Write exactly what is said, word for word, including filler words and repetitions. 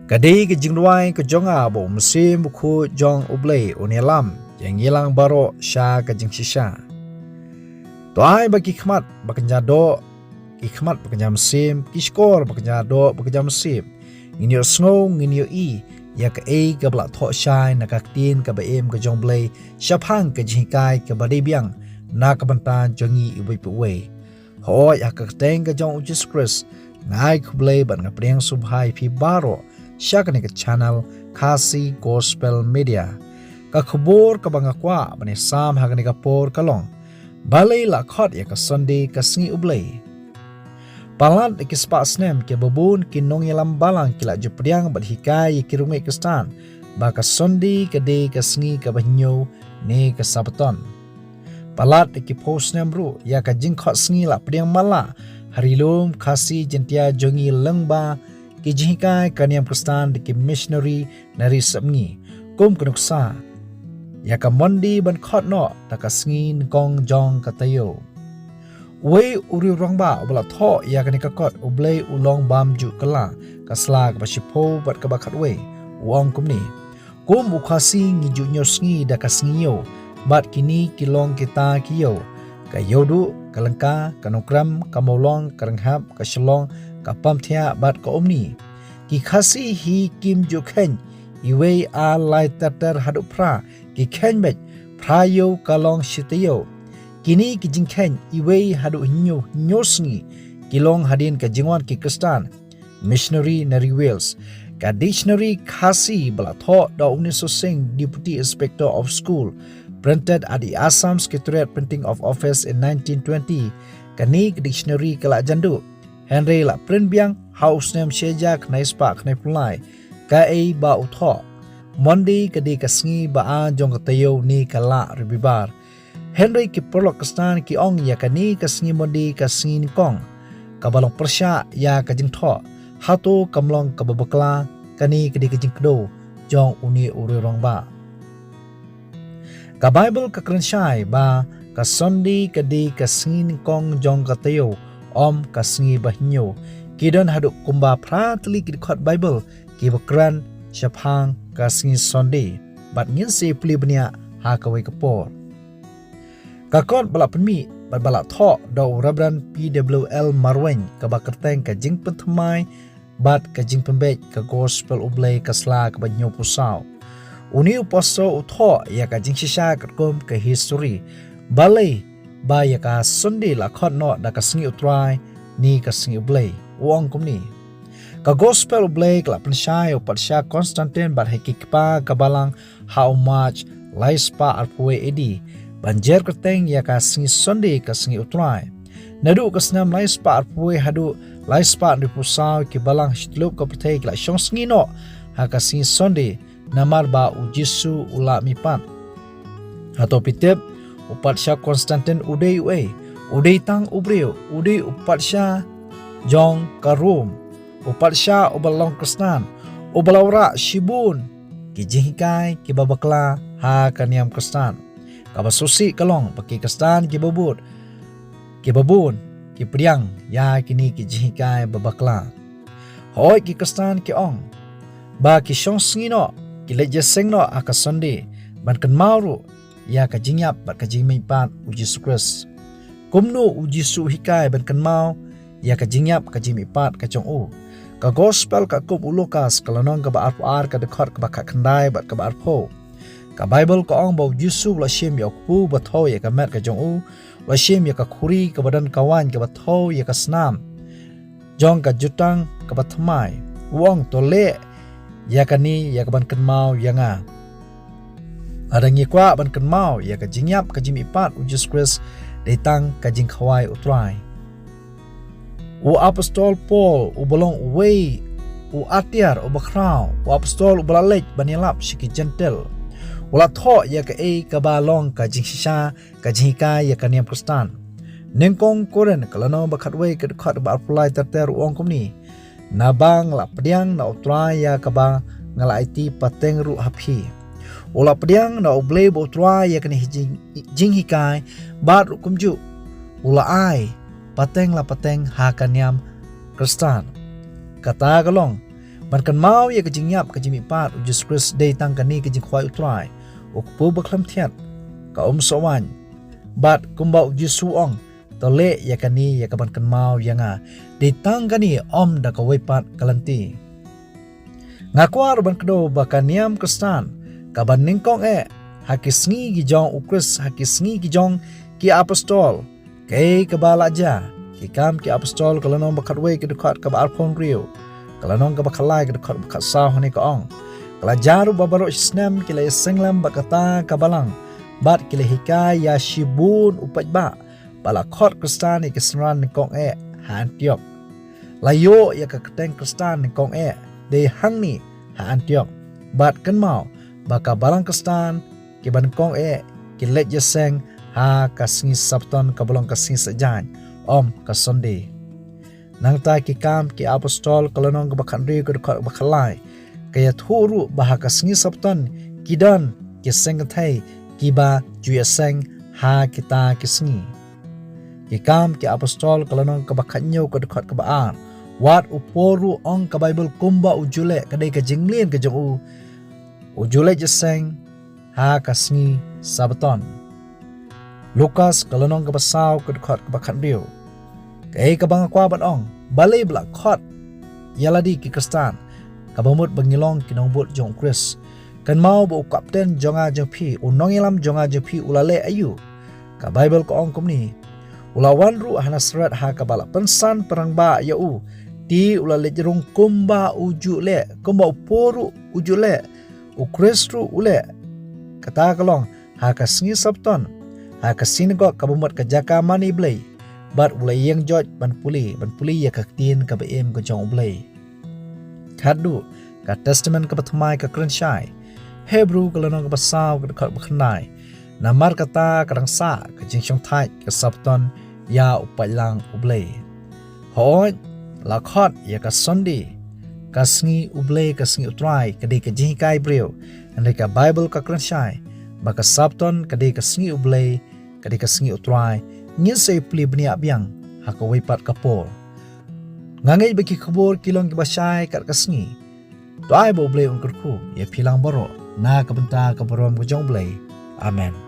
Ka dei ka jingduwai ka jong nga ba u Mynsiem Bakhuid jong U Blei un ïalam ïa ngi lang baroh sha ka jingshisha. To ai ba ki khmat ba kynja doh, ki khmat ba kynja mynsiem, ki shkor ba kynja doh ba kynja mynsiem, ngin ïohsngew, ngin ïohi ïa kaei kaba la thoh shai na ka Ktien kaba im ka jong U Blei shaphang ka jinghikai kaba dei biang na ka bynta jong ngi iwei pa iwei. Hooid, ha ka kyrteng ka jong U Jisu Khrist, nga ai khublei bad nga pdiang sngewbha ïa phi baroh sha kane ka channel Khasi Gospel Media. Ka khubor kaba nga kwah ban ïasam ha kane ka por ka long: Balei la khot ïa ka Sunday ka Sngi U Blei? Palat da ki spah snem, kiba bun ki nongïalam balang ki la ju pdiang bad hikai ïa ki riewngeit Khristan ba ka Sunday ka dei ka sngi kaba hynñiew ne ka Sabbaton. Palat da ki phew snem ruh, ïa ka jingkhot sngi la pdiang matlah ha ri lum Khasi Jaintia jong ngi lyngba ki jinghikai ka niam Khristan da ki missionary na ri sepngi. Kum ka nuksa, ïa ka Monday ban khot noh da ka sngi nyngkong jong ka taïew. Uwei u riewrangbah uba la thoh ïa kane ka kot U Blei u long bym ju kylla, ka sla kaba shiphew bad kaba khatwei, u ong kumne: Kum u Khasi ngi ju ñiewsngi da ka Sngi Ïew, bad kine ki long kita ki ïew: ka Ïewduh, ka Lyngka, ka Nongkrem, ka Mawlong, ka Rynghap, ka Shyllong, ka Pamthiah bad ka Umni. Ki Khasi hi kim ju kheiñ iwei, ar, lai, ter ter haduh phra, ki kheiñ beit phra ïew ka long shi taïew. Kine ki jingkheiñ iwei haduh hynñiew, hynñiew sngi ki long hadien ka jingwan ki Khristan missionary na ri Wales. Ka dictionary Khasi ba la thoh da u Niso Singh, Deputy Inspector of School, printed at the Assam Secretariat Printing of Office in nineteen twenty. Kane ka dictionary ka la jan duh, hynrei la print biang ha u snem shi hajar khyndai spah khyndai phew lai. Kaei ba u thoh: Monday ka dei ka sngi ba ar jong ka taïew ne ka lah Rbibar. Hynrei ki paralok Khristan ki ong ïa kane ka sngi Monday ka sngi nyngkong, kaba long pyrshah ïa ka jingthoh. Hato kam long kaba bakla? Kane ka dei ka jingkdew jong une u riewrangbah. Ka Baibl ka kren shai ba ka Sunday ka dei ka sngi nyngkong jong ka taïew, ym ka sngi ba hynñiew. Ki don haduh kumba phra tylli ki dkhot Baibl kiba kren shaphang ka sngi Sunday, bad ngin sa ïa pule bniah ha kawei ka por. Ka kot ba la pynmih bad ba la thoh da u Reverend P W L Marwein, kaba kyrteng Ka Jingpynthymmai bad ka Jingpynbeit ka Gospel U Blei, ka sla kaba hynñiewphew saw. Une u pastor u thoh ïa ka jingshisha katkum ka histori. Balei ba ïa ka Sunday la khot noh da ka Sngi U Trai ne ka Sngi U Blei? U ong kumne: Ka Gospel U Blei ka la pynshai ïa u Patsha Constantine bad ha ki kpa ka balang ha u March lai spah arphew wei A D ban jer kyrteng ïa ka sngi Sunday ka Sngi U Trai. Naduh ka snem lai spah arphew wei haduh lai spah hynriewphew saw, ki balang ha shi tyllup ka pyrthei ki la shong sngi noh ha ka sngi Sunday, namar ba U Jisu u la mihpat. Hato phi tip, u Patsha Constantine u dei uei? U dei tang u briew, u dei u patsha jong ka Rome, u patsha uba long Khristan, uba la wanrah shibun ki jinghikai kiba bakla ha ka niam Khristan. Kaba sngewsih ka long ba ki Khristan kiba bud, kiba bun, ki pdiang ïa kine ki jinghikai ba bakla. Hooid, ki Khristan ki ong ba ki shong sngi noh, ki leit ïaseng noh ha ka Sunday ban kynmaw ruh ïa ka jingïap bad ka jingmihpat U Jisu Khrist. Kumno U Jisu u hikai ban kynmaw ïa ka jingïap ka jingmihpat ka jong u? Ka Gospel katkum u Lukas, ka lynnong kaba arphew ar, ka dkhot kaba khatkhyndai bad kaba arphew. Ka Baibl ka ong ba U Jisu u la shim ïa u kpu ba thew ïa ka met ka jong u, u la shim ïa ka khuri kaba don ka waiñ kaba thew ïa ka snam jong ka jutang kaba thymmai. U ong, to leh ïa kane ïa kaban kynmaw ïa nga. Lada ngi kwah ban kynmaw ïa ka jingïap ka jingmihpat U Jisu Khrist, dei tang ka jingkhawai U Trai. U Apostol Paul, uba long uwei u atiar uba khraw, u apostol uba la leit ban ïalap sha ki Jentil, u la thoh ïa kaei kaba long ka jingshisha ka jinghikai ïa ka niam Khristan. Nyngkong Korinth, ka lynnong ba khatwei, ka dkhot ba arphew lai ter ter, u ong kumne: Naba nga la pdiang na U Trai ïa kaba nga la aiti pateng ruh ha phi. U la pdiang na U Blei ba U Trai ïa kane ka jing, jinghikai, bad ruh kumjuh u la ai pateng la pateng ha ka niam Khristan. Kata ka long Ban kynmaw ïa ka jingïap ka jingmihpat u Jisu Khrist dei tang kane ka jingkhwai u Trai, u kpu bakhlem thiat, ka um soh waiñ. Bad kumba u Jisu ong, to leh ïa kane ïa ka ban kynmaw ïa nga. Dei tang kane, ym da kawei pat ka lynti. Nga kwah ruh ban kdew ba ka niam Khristan ka ban nyngkong eh ha ki sngi ki jong u Khrist, ha ki sngi ki jong ki apostol, kaei kaba la jia. Ki Kam ki Apostol ka lynnong ba khatwei ka dkhot kaba arphew hynriew, ka lynnong kaba khatlai ka dkhot ba khatsaw, hangne ka ong: Ka la jia ruh ba baroh shi snem ki la ïaseng lem bad kata ka balang, bad ki la hikai ïa shibun u paidbah. Ba la khot Khristan ïa ki synran nyngkong eh ha Antiok. La ïoh ïa ka kyrteng Khristan nyngkong eh dei hangne ha Antiok. Bad kynmaw ba ka balang Khristan ki ba nyngkong eh ki leit ïaseng ha ka sngi Sabbaton, kaba long ka sngi saitjaiñ, ym ka Sunday. Nangta Ki Kam ki Apostol ka lynnong kaba khathynriew ka dkhot kaba khatlai ka ïathuh ruh ba ha ka sngi Sabbaton ki don ki seng kynthei kiba ju ïaseng ha kita ki sngi. Ki Kam ki Apostol ka lynnong kaba khathynñiew ka dkhot kaba ar. Wat u Paul ruh, ong ka Baibl, kumba u ju leh, ka dei ka jingmlien ka jong u, u ju leit ïaseng ha ka sngi Sabbaton. Lukas ka lynnong kaba saw ka dkhot kaba khathynriew. Kaei kaba nga kwah ban ong, balei ba la khot ïa lade ki Khristan, kaba mut ba ngi long ki nongbud jong u Khrist? Kynmaw ba u kapten jong nga jong phi, u nongïalam jong nga jong phi, u la leh aïu? Ka Baibl ka ong kumne: U la wan ruh ha Nasaret ha kaba la pynsan pynrangbah ïa u. Te u la leit rung kumba u ju leh, kumba u Paul ruh u ju leh, u Khrist ruh u leh. Kata ka long ha ka sngi Sabbaton, ha ka synagog, kaba mut ka jaka mane Blei. Bad u la ïeng joit ban pule, ban pule ïa ka ktien kaba im ka jong U Blei. Khatduh, ka Testament kaba thymmai ka kren shai. Hebru ka lynnong kaba saw ka dkhot ba khyndai. Namar kata ka dang sah ka jingshongthait ka Sabbaton ïa u paidlang U Blei. Hooid, la khot ïa ka Sunday, ka sngi U Blei, ka sngi U Trai, ka dei ka jinghikai briew. Hynrei ka Baibl ka kren shai ba ka Sabbaton ka dei ka sngi U Blei, ka dei ka sngi U Trai. Ngin sa ïa pule bniah biang ha kawei pat ka por. Nga ngeit ba ki khubor ki long kiba shai kat ka sngi. To ai ba U Blei un kyrkhu ïa phi lang baroh na ka bynta ka burom ka jong U Blei. Amen.